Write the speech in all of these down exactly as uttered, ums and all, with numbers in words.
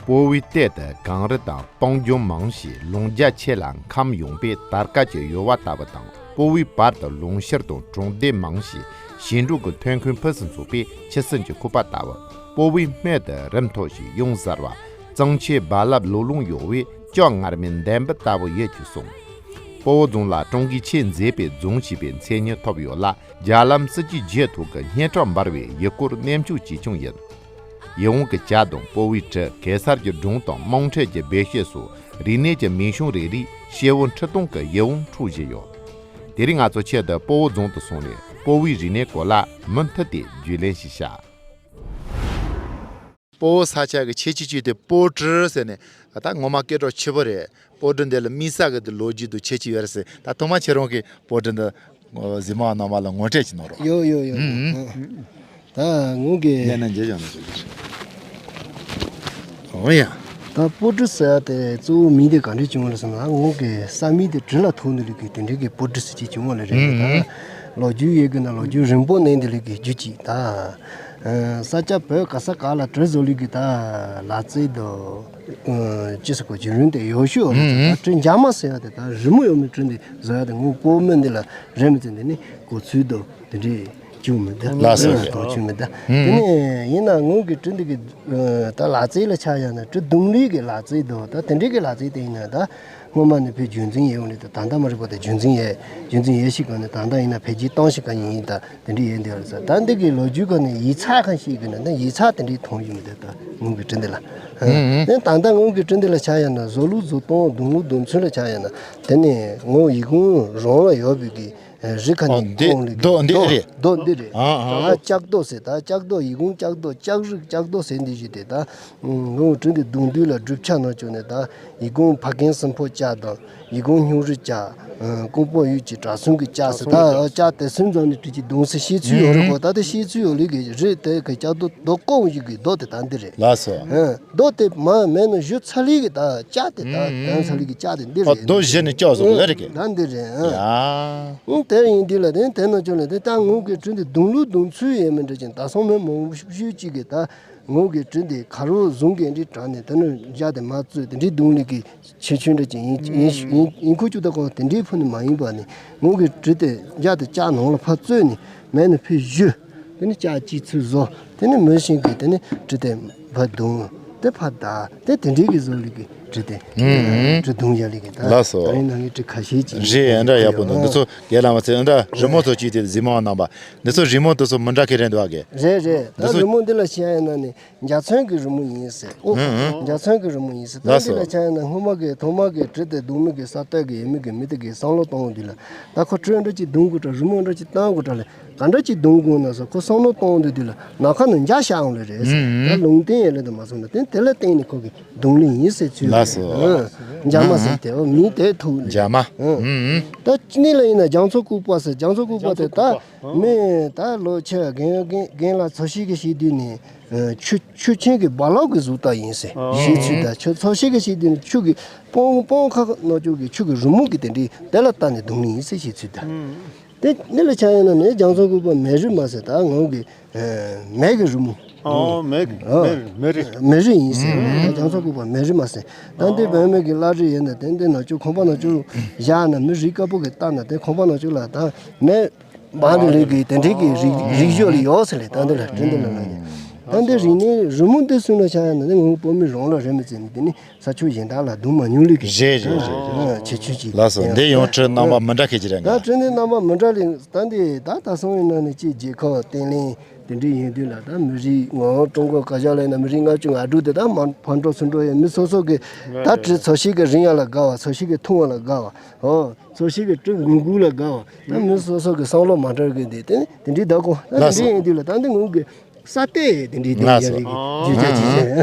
སྤོ་བོའི་སྟོད་དུ་གངས་རི་དང་སྤང་ལྗོངས་མང་ཞིང་ལུང་རྒྱ་ཆེ་ལ་ཁམས་ཡངས་པས་དར་དཀར་གྱི་ཡུར་བ་ལྟ་བུ་དང་། སྤོ་བོའི་བར་དུ་ལུང་ཤུར་དང་གྲོང་སྡེ་མང་ཞིང་ཞིང་འབྲོག་གི་ཐོན་ཁུངས་ཕུན་སུམ་ཚོགས་པས་ཁྱི་སེམས་ཀྱི་ཁུག་པ་ལྟ་བུ། སྤོ་བོའི་སྨད་དུ་རི་མཐོ་ཞིང་གཡུ་གཟར་བ། གཙང་ཆུའི་རྦ་རླབས་ལོ་ལོང་གཡོ་བས་ལྕགས་མངར་མོའི་འདན་འབུ་ལྟ་བུ་ཡོད་ཅེས་གསུངས། སྤོ་བོ་རྫོང་ལ་ཀྲུང་གོས་ཆེས་མཛེས་པའི་རྫོང་ཞེས་པའི་མཚན་སྙན་ཐོབ་ཡོད་ལ། རྒྱ་ལམ་སྲིད་ཇུས་བརྒྱུད་ཐོག་གི་སྙན་གྲགས་འབར་བའི་ཡུལ་སྐོར་སྣེ་མཆོག་ཅིག་ཀྱང་ཡིན། ཡིད་འོང་གི་ཇ་དང་སྤོ་བོའི་གྲི། གེ་སར་གྱི་སྒྲུང་དང་དམངས་ཁྲོད་ཀྱི་སྦས་བཤད་སོགས་རིག་གནས་ཀྱི་མིང་གཞུང་རེ་རེས་སྐྱེ་བོ་ཁྲི་སྟོང་གི་ཡིད་དབང་འཕྲོག་བཞིན་ཡོད། དེ་རིང་ང་ཚོ་ཆེད་དུ་སྤོ་བོ་རྫོང་དུ་སོང་ནས་སྤོ་བོའི་རིག་གནས་སྐོར་ལ་མུ་མཐུད་དེ་རྒྱུས་ལོན་ཞིག་བྱ། སྤོ་བོ་ས་ཆ་གི་ཁྱད་ཆོས་གཅིག་དེ་སྤོ་ཊི་ཟེར་ནས། ད་ངོ་མ་སྐད་གྲགས་ཆེ་པོ་རེད། སྤོ་ཊི་འདི་ལ་དམིགས་བསལ་གྱི་དེ་ལོ་རྒྱུས་དང་ཁྱད་ཆོས་ཡོད་རེད་ཟེར། ད་ཐོག་མ་ཁྱེད་རང་གིས་སྤོ་ཊི་འདི་གཟིགས་མོ་བ་རྣམ་པ་ལ་ངོ་སྤྲོད་ཅིག་གནང་རོགས། ཡོ་ཡོ་ཡོ། ཨུ་ཨུ། ད་ངོ་གི་གནས་ན་མཇལ་བྱང་ན་ཞུ་རྒྱུ་རེད། འོ་ཡ། ད་སྤོ་ཊི་ཟེར་ཡ་དེ་གཙོ་བོ་མིང་དེ་ག་འདྲས་བྱུང་བ་རེད་ཟེར་ན། ངོ་གི་ས་མིང་དེ་གྲི་ལ་ཐུག་ནས་ལུག་གི་དེ་འདྲས་ཀྱི་སྤོ་ཊི་ཟེར་གྱི་བྱུང་བ་ལ་རེད། ཨུ་ཨུ། ད་ལོ་རྒྱུས་ཡོད་གི་ན་ལོ་རྒྱུས་རིང་པོ་གནས་འདི་ལུག་གི་རྒྱུ་ཅིག་ད། ས་སྐྱ་བོད་ག་ས་ག་ལ་གྲི་བཟོ་ལུགས་ཀྱི་ད་ལག་རྩལ་དང་། ཅི་ཟེར་གོ་བརྒྱུད་རིམ་དེ་ཡོད་ཤོས། ཨུམ། ད་གྲི་འཇག་མ་ཟེར་བ་དེ་ད་རི་མོ་ཡོད་མེད་གྲི་འདི་བཟོ་ཡ་དེ་ངོ་སྤོ་མི་འདི་ལ་རེད་མི་ཚེ་འདི་ནི་གོ་ཚུལ་དང་དེ་འདྲས་བྱུང་མི་འདུག་ལགས་སོ། ཨ་ཐོག་བྱུང་མི་འདུག་ཨུམ། དེ་ནས་ཡིན་ན་ངོ་གི་གྲི་འདི་གི་ད་ལག་རྩལ་ལ་ཆ་ཡང་ན་གྲི་རྡུང་ལུགས་ཀྱི་ལག་རྩལ་དང་ད་དེ་འདྲས་ཀྱི་ལག་རྩལ་དེ་ཡིན་ན་ད། སྔོན་མ་ནས་ཕའི་རྒྱུན་འཛིན་ཡས་འོང་ནས་ད་ད་ལྟ་མ་རིག་པ་དང་རྒྱུན་འཛིན་ཡས་རྒྱུན་འཛིན་ཡས་ཤིག་གང་ནས་ད་ལྟ་ཡིན་ན་ཕལ་ཆེར་སྟོང་ཞིག་གང་ཡིན་ད་དེ་འདྲ་ཡས་འདི་བར་ས་ད་འདི་གི་ལོ་རྒྱུས་གང་ནས་ཡིག་ཚགས་གང་ཞིག་གི་ན་ད་ཡིག་ཚགས་དེ་འདྲའི་མཐོང་ཡོད་མི་འདུག་ད་ངོ་གི་གྲི་འདི་ལ། ཨུ་ཨུ། དེ་ད་ལྟ་ངོ་གི་གྲི་འདི་ལ་ཆ་ཡང་ན་བཟོ་ལུགས་བཟོ་སྟངས་རྡུང་ལུགས་རྡུང་ཚུལ་ལ་ཆ་ཡང་ན་དེ་ནས་ངོ་ཡི་གུང་རང་ལ་ཡོད་པའི་གི་རི་ཁ་ནས་འདི་ཁོང་ལ་གི་རྡོ་འདི་རྡོ་རེད། རྡོ་འདི་རེད། ཨ་ཨ། ད་ལྕགས་རྡོ་ཟེར་ད་ལྕགས་རྡོ་ཡི་གུང་ལྕགས་རྡོ་ལྕགས་རིགས་ལྕགས་རྡོ་ཟེར་འདི་ཞིག་དེ་ད། ངོ་གྲི་འདི་རྡུང་དུས་ལ་སྒྲུབ་ཆ་ནང་བཅུག་ནས་ད་ཡི་གུང་ཕ་རྒན་སྲིན་པོ་ལྕགས་དང་ཡི་གུང་སྙུང་རི་ལྕགས། ཀོང་པོ་ཡུལ་གྱི་གྲྭ་ཚང་གི་ལྕགས་ཟེར་ད་ལྕགས་དེ་སུན་ཙམ་ནས་གྲི་གཅིག་རྡུང་ཟེར་ཤེས་ཚུལ་ཡོད་རེད་གོ། ད་དེ་ཤེས་ཚུལ་ཡོད་ལུགས་ཀྱི་རི་དེ་གི་ལྕགས་རྡོ་རྡོ་ཀོང་ཡུལ་གྱི་རྡོ་དེ་ད་འདི་རེད། ལགས་སོ། རྡོ་དེ་མ་མེད་ན་གཞུ་ཚ་ལི་གི་ད་ལྕགས་དེ་ད་དོན་ཚ་ལི་གི་ལྕགས་དེ་འདི་རེད། རྡོ་གཞི་ནས་སྐྱོགས་སོང་ལེ་རེད་གི། ད་འདི་རེད། ཡ། དེ་ཡིན་དུས་ལ་དེ་དེ་ནང་ཆོས་ལ་དེ་ད་ངོ་གི་གྲི་འདི་རྡུང་ལུགས་རྡུང་ཚུལ་ཡས་མི་འདྲ་ཅིང་ད་སོང་མེད་མང་པོ་ཤུགས་ཤུགས་གཅིག་གི་ད། ངོ་གི་གྲི་འདི་ཁ་རོག་བཟུང་གི་འདི་དྲངས་ནས་དེ་ནས་འཇའ་དེ་མ་བཙོས་དེ་འདྲའི་རྡུང་ལུགས་ཀྱི་ཆེ་ཆུང་འདྲ་ཅིག་ཡིན་ཡིན་ཡིན་ཡིན་ཁུལ་གཅིག་ད་གོང་དེ་འདྲའི་ཕུ་ནི་མ་ཡིན་པ་ནི་ངོ་གི་གྲི་དེ་འཇའ་དེ་ལྕགས་ནང་ལ་ཕར་བཙོས་ནས་མེད་ནས་ཕུ་བཞུ། དེ་ནས་ལྕགས་གཅིག་ཚུར་བཟོ། དེ་ནས་མི་ཤིང་གི་དེ་ནས་གྲི་དེ་ཕར་རྡུང་། དེ་ཕར་བདའ། དེ་དེ་འདྲའི་གི་བཟོ་ལུགས་ཀྱི་གྲི་དེ་གྲི་རྡུང་བྱ་ལུགས་ཀྱི་ད་ལགས་སོ། ད་རིང་ནང་གི་གྲི་ཁ་ཤས་ཅིག་རེད། ཨེ་འདྲ་ཡག་པོ་འདུག་འདི་ཚོ་རྒན་ལགས་མ་ཚད་ཨེ་འདྲ་རི་མོ་ཚོ་གཅིག་དེ་གཟིགས་མོ་གནང་པ། འདི་ཚོ་རི་མོ་འདི་ཚོ་མི་འདྲ་མཁན་རེད་འདུག་ཨ་གི། རེད་རེད། ད་འདི་ཚོ་རི་མོ་འདི་ལ་བཤད་ཡ་ན་ནི་འཇའ་ཚོན་གྱི་རི་མོ་ཡིན་ཟེར། ཨོ། ཨོ། འཇའ་ཚོན་གྱི་རི་མོ་ཡིན་ཟེར། ད་ལགས་འདི་ལ་སོ། བྱས་ན་སྔོན་མ་གི་ཐོག་མ་གི་གྲི་དེ་རྡུང་མི་གི་ས་སྟོད་གི་ཡུལ་མི་གི་མི་དེ་གི་བསམ་བློ་གཏོང་འོང་དུས་ལ་ད་ཁོ་གྲི་འདྲ་ཅིག་རྡུང་དགོས་འདྲ་རི་མོ་འདྲ་ཅིག་བཏང་དགོས་འདྲ་ལ་ག་འདྲ་ཅིག་རྡུང་དགོས་ན་ཟེར་ཁོ་བསམ་བློ་གཏོང་འོང་དུས་དུས་ལ་ནམ་མཁའ་ནས་འཇའ་ཤར་འོང་ལེ་རེད་ཟེར། ཨུམ། ད་ལུང་བསྟན་ཡོད་ལེ་དུ་མ་སོང་ན་དེ་དེ་ལ་བརྟེན་ནས་ཁོ་གི་རྡུང་ལེ་ཡིན་ཟེར་ཚུལ་ལགས་སོ། རེད། ཨོ། འཇའ་མ་ཟེར་དེ་ཨོ་མིང་དེ་ཐུག་ལེ། འཇའ་མ། ཨོ། ཨུམ། ད་གནས་ལ་ཡིན་ན་རྒྱ་མཚོ་ལྐུགས་པ་ཟེར། རྒྱ་མཚོ་ལྐུགས་པ་དེ་ད་རྒྱ་མཚོ་ལྐུགས་པ། མི་ད་ལོ་ཆེ་རྒན་རྒན་རྒན་ལགས་ཚོ་ཞིག་གིས་བཤད་དུས་ནས་ཆུ་ཆུ་ཆེན་གྱི་རྦ་རླབས་ཀྱི་གཟུགས་ལྟར་ཡིན་ཟེར་ཨ་བཤད་ཚུལ་དང་། ཆུ་ཚོ་ཞིག་གིས་བཤད་དུས་ནས་ཆུ་གི་སྤང་སྤང་ཁ་ནང་ཆུ་གི་ཆུ་གི་རི་མོ་གི་དེ་འདྲའི་དེ་ལ་ལྟ་ནས་རྡུང་ནི་ཡིན་ཟེར་བཤད་ཚུལ་དང་། དེ་འདི་ལ་ཆ་ཡིན་ན་ནི་རྒྱ་མཚོ་ལྐུགས་པ་མེ་རི་མ་ཟེར། ད་ངོ་གི་མེ་གི་རི་མོ། ཨོ་མེ་གི་ཨོ་མེ་རི་མེ་རི། མེ་རི་ཡིན་ཟེར། ད་རྒྱ་མཚོ་ལྐུགས་པ་མེ་རི་མ་ཟེར། ད་འདི་བོད་མི་གི་བླ་རི་ཡིན་ན་དེ་འདི་ནང་ཆུ་ཁང་པ་ནང་ཆུ་བཞག་ན་མི་རིགས་དཀར་པོ་གི་ལྟ་ན་དེ་ཁང་པ་ནང་ཆུ་ལ་ད་མེ། བང་རི་ལུགས་ཀྱི་དེ་འདྲའི་གི་རིག་རིག་གཞུང་ལ་ཡོད་ཟེར་ལེ། ད་འདི་ལ་དྲི་འདི་ལ་ལ་ནི་ད་འདི་རིག་གནས་རི་མོ་འདི་གསུང་ན་ཆ་ཡ་ན་ནི་ངོ་བོ་སྤོ་མི་རང་ལ་རེ་མི་ཚེ་ནི་འདི་ནི་ས་ཕྱོགས་གཞན་དག་ལ་རྡུང་མ་མྱོང་ལུགས་ཀྱི་རེད་རེད་རེད་རེད། ཆེ་ཆུང་ཅིག་ལགས་སོ། འདི་ཡང་གྲི་རྣམ་པ་མི་འདྲ་ཁེ་ཅི་རེད་ད་ང་། གྲི་འདི་རྣམ་པ་མི་འདྲ་ལེ། ད་འདི་ད་ད་སོང་ཡིན་ན་ནི་ཅིག་རྒྱལ་ཁབ་བརྟན་ལྷིང་དེ་འདྲའི་ཡིན་དུས་ལ་ད་མི་རིགས་ངོ་ཀྲུང་གོ་སྐད་ཆ་ལ་ཡིན་ན་མི་རིགས་ལྔ་བཅུ་ང་དྲུག་དེ་ད་མ་ཕར་འགྲོ་ཚུར་འགྲོ་ཡིན་མི་སོ་སོ་གི་ད་གྲི་ཚོ་ཞིག་གི་རིང་ཡ་ལ་དགའ་བ་ཚོ་ཞིག་གི་ཐུང་བ་ལ་དགའ་བ་ཨོ། ཚོ་ཞིག་གི་གྲི་མགོ་མགོ་ལ་དགའ་བ། ད་མི་སོ་སོ་གི་བསམ་བློ་མ་འདྲ་གི་འདི་དེ་དེ་འདྲའི་བདག་གོ། ད་དེ་ལགས་སོ། འདྲའི་ཡིན་དུས་ལ་ད་འདི་ངུ་གི་ས་ཏེ་དེ་འདྲའི་དེ་ལགས་ཡ་སོ། རེད་རྒྱུ་ཆ་ཅི་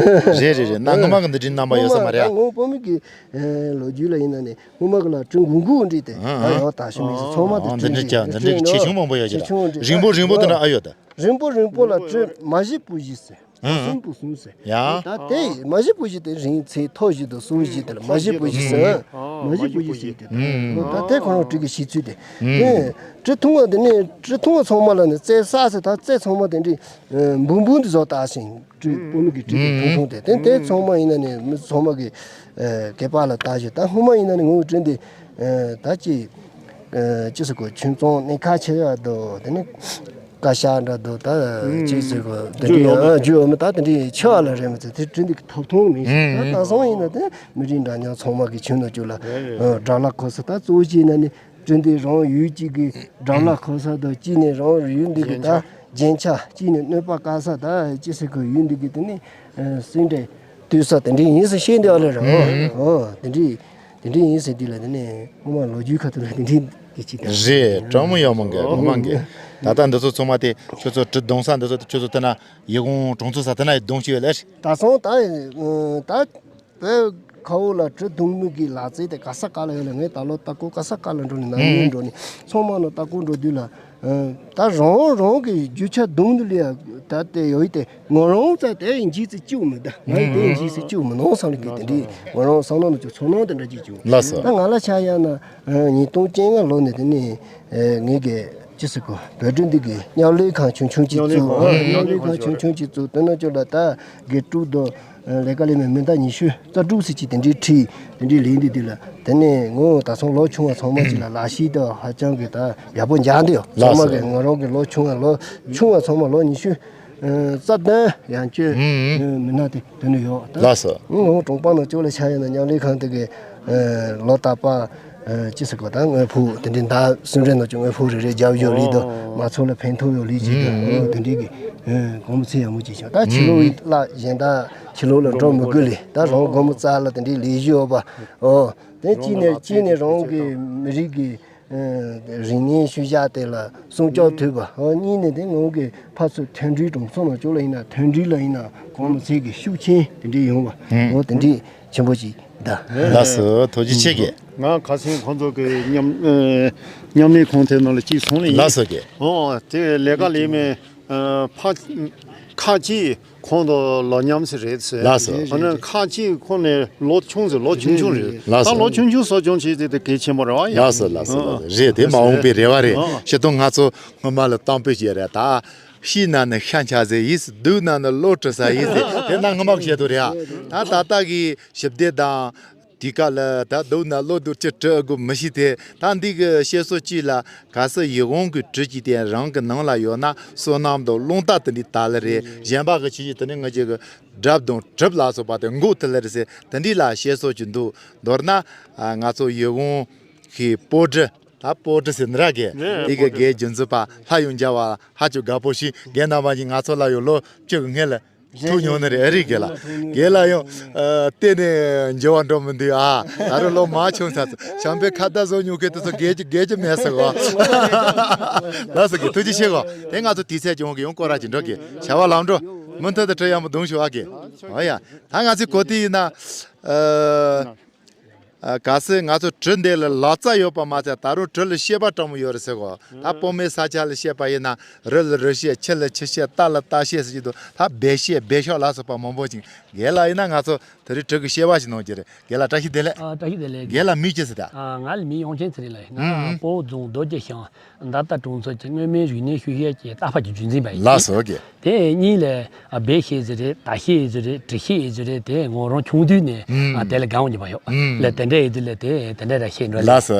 ཆེ། རེད་རེད་རེད། ན་ངོ་མ་གི་འདི་འདྲའི་རྣམ་པ་ཡོད་ས་མ་རེད་ཨ། ངོ་བོ་མི་གི་ལོ་རྒྱུས་ལ་ཡིན་ན་ནི་ངོ་མ་གི་ལ་གྲི་མགོ་མགོ་འདྲའི་དེ་ད་ཡང་ད་ཤི་མི་སི་ཚང་མ་དེ་འདི་འདྲའི་ཀྱ་འདི་འདྲའི་ཆེ་ཆུང་མང་པོ་ཡོད་ཀྱི་རེད། རིང་པོ་རིང་པོ་དེ་འདྲ་ཨ་ཡོད་ད། རིང་པོ་རིང་པོ་ལ་གྲི་མ་བཞི་བུ་བཞི་ཟེར། ཨང་། སུམ་པོ་གསུམ་ཟེར། ཡ། ད་དེ་མ་བཞི་པོ་བཞི་དེ་རིང་ཚེ་ཐོ་བཞི་དང་གསུམ་བཞི་དེ་ལ་མ་བཞི་པོ་བཞི་ཟེར། མ་བཞི་པོ་བཞི་ཟེར་དེ། ད་དེ་ཁོ་རང་གྲི་གི་བྱེད་ཚུལ་དེ། ཨང་། དེ་གྲི་ཐུང་བ་དེ་ནི་གྲི་ཐུང་བ་ཚང་མ་ལ་ནི་རྩེ་ས་ཟེར། ད་རྩེ་ཚང་མ་དེ་འདྲའི་འབུམ་འབུམ་དུ་བཟོ་ལྟ་ཞིང་། སྤོ་ལོ་གི་སྤྲི་དེ་ཐུང་ཐུང་དེ་དེ་དེ་ཚང་མ་ཡིན་ན་ནི་མི་ཚང་མ་གི་སྐེད་པ་ལ་བཏགས་ཤིང་། ད་སྔོན་མ་ཡིན་ན་ནི་ངོ་བོ་སྤྲིན་དེ་ད་ཅི་ཅི་ཟེར་གོ། ཁྱིམ་ཚང་གནས་ཁག་ཆེ་ཡ་དང་དེ་ནི་བཀའ་ཤག་འདྲ་དང་ད་ཅི་ཟེར་གོ། དེ་རྒྱུ་ཡོད་འདྲ་རྒྱུ་ཡོད་མི་ད་དེ་འདྲའི་ཆེ་བ་ལ་རེད་མི་ཚེ་དེ་སྤྲིན་དེ་ཐོབ་ཐང་མེད་ཤིང་། ད་ད་སང་ཡིན་ན་དེ་མི་རིགས་འདྲ་མཉམ་ཚང་མ་གི་ཁྱིམ་ནང་བཅུག་ལ་དགྲ་ལ་ཁོ་ས་ད་གཙོ་བོ་ཅི་ཡིན་ན་ནི། སྤྲིན་དེ་རང་ཡུལ་གཅིག་གི་དགྲ་ལ་ཁོ་ས་དང་གཅིག་ནས་རང་ཡུལ་འདི་གི་ད་རྒྱན་ཆ། གཅིག་ནས་གནོད་པ་བཀག་ས། ད་ཅི་ཟེར་གོ། ཡུལ་འདི་གི་དེ་ནི་སེང་འབྲས་བཏུལ་ས་དེ་འདྲའི་ཡིན་ཟེར་བཤད་འདི་ཨ་ལེ་ར། ཨོ་དེ་འདྲའི་དེ་འདྲའི་ཡིན་ཟེར་འདི་ལ་དེ་ནི་ངོ་མ་ལོ་རྒྱུས་ཁ་ཐུག་ལ་དེ་འདྲའི་གི་ཅིག་ད་རེད། གྲོགས་མོ་ཡག་མོ་གི་ངོ་མ་གི། ད་ལྟ་འདི་ཚོ་ཚང་མ་དེ་ཁྱོད་ཚོ་གྲི་རྡུང་ས་འདི་ཚོ་ཁྱོད་ཚོ་དེ་ན་ཡི་གུང་གྲོང་ཚོ་ས་དེ་ན་ཡི་རྡུང་ཅི་ཡོད་ལེ། ད་སོང་ད་ད། བོད་ཁ་བོ་ལ་གྲི་རྡུང་མི་གི་ལག་རྩལ་དེ་ག་ས་ག་ལ་ཡོད་ལ། ངས་ད་ལོ་ལྟ་སྐོར་ག་ས་ག་ལ་འགྲོ་ནས་ནམ་རྒྱུན་འགྲོ་ནས་ཚང་མ་ལ་ལྟ་སྐོར་འགྲོ་དུས་ལ། ད་རང་རང་གི་རྒྱུ་ཆ་རྡུང་དུ་ལ་ད་དེ་ཡོད་དེ་ང་རང་ཙ་དེ་ཡིན་གྱིས་ཙི་བཅུག་མི་ད། ང་ཡིན་དེ་ཡིན་གྱིས་ཙི་བཅུག་མི་ནང་སང་ལ་གི་དེ་འདྲའི་ང་རང་སང་ནང་ལ་ཅིག་ཚོར་སྣང་དེ་འདྲ་ཅིག་བྱུང་། ལགས་སོ། ད་ང་ལ་ཆ་ཡང་ན་ཉིས་སྟོང་བཅོ་ལྔ་ལོ་ནས་དེ་ནས་ངས་གི་ཅི་ཟེར་གོ། བོད་ཕྲུག་འདི་གི་མཉམ་ལས་ཁང་ཆུང་ཆུང་ཅིག་བཙུགས། མཉམ་ལས་ཁང་ཆུང་ཆུང་ཅིག་བཙུགས། དེ་ནང་ཅོག་ལ་ད་དགེ་ཕྲུག་དང་ལས་ཀ་ལས་མི་མི་འདྲ་ཉི་ཤུ་རྩ་དྲུག་ཟེར་ཅིག་དེ་འདྲའི་ཁྲིད་དེ་འདྲའི་ལས་འདི་འདི་ལ་དེ་ནས་ངོ་ད་སོང་ལོ་ཆུང་བ་ཚང་མ་ཅིག་ལ་ལག་ཤེས་དང་ཧ་ཅང་གི་ད་ཡག་པོ་མཇལ་འདི་ཡོད། ཚང་མ་གི་ང་རང་གི་ལོ་ཆུང་བ་ལོ་ཆུང་བ་ཚང་མ་ལོ་ཉི་ཤུ་རྩ་བདུན་ཡང་ཅོ་མི་སྣ་དེ་དེ་ནས་ཡོད་ད། ལགས་སོ། ངོ་གྲོང་པ་ནང་ཅོག་ལ་ཆ་ཡོད་ན་མཉམ་ལས་ཁང་དེ་གི་ལོ་རྟག་པ། ཅི་ཟེར་གོ། ད་དངོས་ཕུགས་དེ་འདྲའི་ཟླ་གསུམ་རེ་ནང་ཅིག་དངོས་ཕུགས་རེ་རེ་རྒྱབ་ཡོད་ལི་དང་མ་ཚོ་ལ་ཕན་ཐོགས་ཡོད་ལི་ཅིག་དང་དེ་འདྲའི་གི་གོང་ཚད་ཡག་མོ་ཅིག་བྱུང་། ད་ཕྱི་ལོགས་ལ་གཞན་དག་ཕྱི་ལོགས་ལ་འགྲོ་མི་དགོས་ལི། ད་རང་དགོང་མོ་རྩ་ལ་དེ་འདྲའི་ལས་གཞི་ཡོད་པ། ཨོ་དེ་གཅིག་ནས་གཅིག་ནས་རང་གི་མི་རིགས་ཀྱི་རིག་གནས་ཤུལ་བཞག་དེ་ལ་སྲུང་སྐྱོབ་ཐུབ་པ། ཨོ་གཉིས་ནས་དེ་ངོ་གི་ཕར་ཚུར་མཐུན་སྒྲིལ་གྲོང་ཚོ་ནང་ཅོག་ལ་ཡིན་ན་མཐུན་སྒྲིལ་ལ་ཡིན་ན་གོང་མི་ཚེ་གི་ཤུགས་ཆེན་དེ་འདྲའི་ཡོང་བ། ཨོ་དེ་འདྲའི་ཆེན་པོ་ཅིག་ད། ལགས་སོ། ཐུགས་རྗེ་ཆེ་གི། ང་ཁ་སང་ཁོང་ཚོ་གི་མཉམ་ཨེ་མཉམ་ལས་ཁང་དེ་ནང་ལ་གཅིག་སོང་ནས་ཡིན། ལགས་སོ་གི། ཨོ་དེ་ལས་ཀ་ལས་མི་ཨ་ཕ་ཁ་ཅིག་ཁོང་དང་ལོ་མཉམ་ཟེར་རེད་ཟེར། ལགས་སོ། ཨ་ནི་ཁ་ཅིག་ཁོང་ནས་ལོ་ཆུང་ཟེར། ལོ་ཆུང་ཆུང་རེད། ལགས་སོ། ད་ལོ་ཆུང་ཆུང་གསོ་སྐྱོང་བྱེད་དེ་དེ་གལ་ཆེན་པོ་རེད་བ། ཡ། ལགས་སོ་ལགས་སོ་ལགས་སོ། རེད། དེ་མ་འོངས་པའི་རེ་བ་རེད། ཨ་ཤི་ཏོ་ང་ཚོ་སྔོན་མ་ལ་གཏམ་དཔེ་བཤད་རེད་ད། ཤི་ན་ནི་ཤ་འཆའ་ཟེར་ཡིན། སྡུག་ན་ནི་བློ་འཁྲུ་ཟེར་ཡིན་ཟེར། དེ་ན་སྔོན་མ་གི་བཤད་དོ་རེད་ཨ། ད་ད་ལྟ་གི་ཞི་བདེ་དང་དུས་སྐབས་ལ་ད་སྡུག་ན་བློ་སྡུག་ཅི་འཁྲུ་དགོས་མི་ཤེས་ཏེ། ད་འདི་གི་བཤད་སྲོལ་གཅིག་ལ་གལ་སྲིད་ཡིད་འོང་གི་དྲི་གཅིག་དེ་རང་གི་ནང་ལ་ཡོད་ན་བསོད་ནམས་དང་རླུང་རྟ་དེ་འདྲའི་དར་ལ་རེད། གཞན་པ་གི་ཆོས་ཅིག་དེ་ནི་ང་ཅག་གི་དགྲ་དང་གྲིབ་ལ་སོགས་པ་དེ་འགོག་ཐུབ་ལ་རེད་ཟེར། དེ་འདྲའི་ལ་བཤད་སྲོལ་གཅིག་འདུག། མདོར་ན་ང་ཚོ་ཡིད་འོང་གི་སྤོ་གྲི། ད་སྤོ་གྲི་ཟེར་ནི་ར་གི་དེ་གི་རྒན་རྒྱུ་འཛིན་པ་ལྷ་ཡང་མཇལ་བ་ཧ་ཅང་དགའ་པོ་ཞིག། རྒན་རྣམ་པ་གཉིས་ང་ཚོ་ལ་ཡང་ལོ་བཅུ་གི་སྔོན་ལ་ཐུག་མྱོང་ནི་རེད། ཨ་རིག་གི་ལ་རྒན་ལ་ཡང་ཨ་གཏན་ནས་འགྱུར་བ་འགྲོ་མི་འདུག་ཨ། ད་རུང་ལོ་མང་བྱུང་ཚར་སོང་། བྱམས་པའི་ཁ་བརྡ་བཟོ་མྱོང་མཁན་དེ་ཚོ་རྒས་ཀྱི་རྒས་ཀྱི་མེད་ཟེར་གོ། ལགས་སོ་གི། ཐུགས་རྗེ་ཆེ་གོ། དེ་ང་ཚོ་དུས་ཚོད་ཀྱང་གི་ཡང་སྐོར་ར་ཅིག་འགྲོ་གི། བྱ་བ་ལམ་འགྲོ། མུ་མཐུད་དུ་གྲི་ཡག་མོ་རྡུང་ཤོག་ཨ་གི། ཨོ་ཡ། ད་ང་ཚོའི་གོ་དེ་ཡིན་ན་ཨ། ཨ། གལ་སྲིད་ང་ཚོ་གྲི་འདི་ལ་ལག་རྩལ་ཡོད་པ་མ་ཚད་ད་རུང་གྲི་ལ་ཤེས་པ་སྤྲང་མོ་ཡོད་རེད་ཟེར་གོ། ད་སྤོ་མེ་ས་ཆ་ལ་བཤད་པ་ཡིན་ན་རི་ལ་རི་ཤེས། ཆུ་ལ་ཆུ་ཤེས། རྟ་ལ་རྟ་ཤེས་ཟེར་གྱི་འདུག། ད་སྦལ་ཤེས་སྦལ་ཤོག་ལ་སོགས་པ་མང་པོ་ཅིག། རྒན་ལགས་ཡིན་ན་ང་ཚོ་དེ་རིང་གྲི་གི་བཤད་པ་ཞིག་གནང་རྒྱུ་རེད། རྒན་ལགས་བཀྲ་ཤིས་བདེ་ལེགས། ཨ། བཀྲ་ཤིས་བདེ་ལེགས། རྒན་ལགས་མིང་ཅི་ཟེར་ད། ཨ། ང་ལ་མིང་དབྱངས་ཅན་ཚེ་རིང་ལགས་ཡིན། ང་ཨུམ། སྤོ་བོ་རྫོང་རྡོ་རྗེ་ཤང་མདའ་རྟ་གྲོང་ཚོ་གི་སྔོན་མའི་རིག་གནས་ཤུལ་བཞག་གི་རྟ་ཕག་གི་རྒྱུན་འཛིན་པ་ཡིན། ལགས་སོ་གི། དེ་གཉིས་ལས་ཨ་སྦལ་ཤེས་ཟེར་རེད། རྟ་ཤེས་ཟེར་རེད། གྲི་ཤེས་ཟེར་རེད། དེ་ང་རང་ཆུང་དུས་ནས་ཨ་དེ་ལ་དགའ་བོ་ཉེས་པ་ཡོད། ལས་དེ་འདྲ་ཡིན་དུས་ལས་དེ་དེ་འདྲ་ར་ཤེས་འགྲོ་ལ། ལགས་སོ།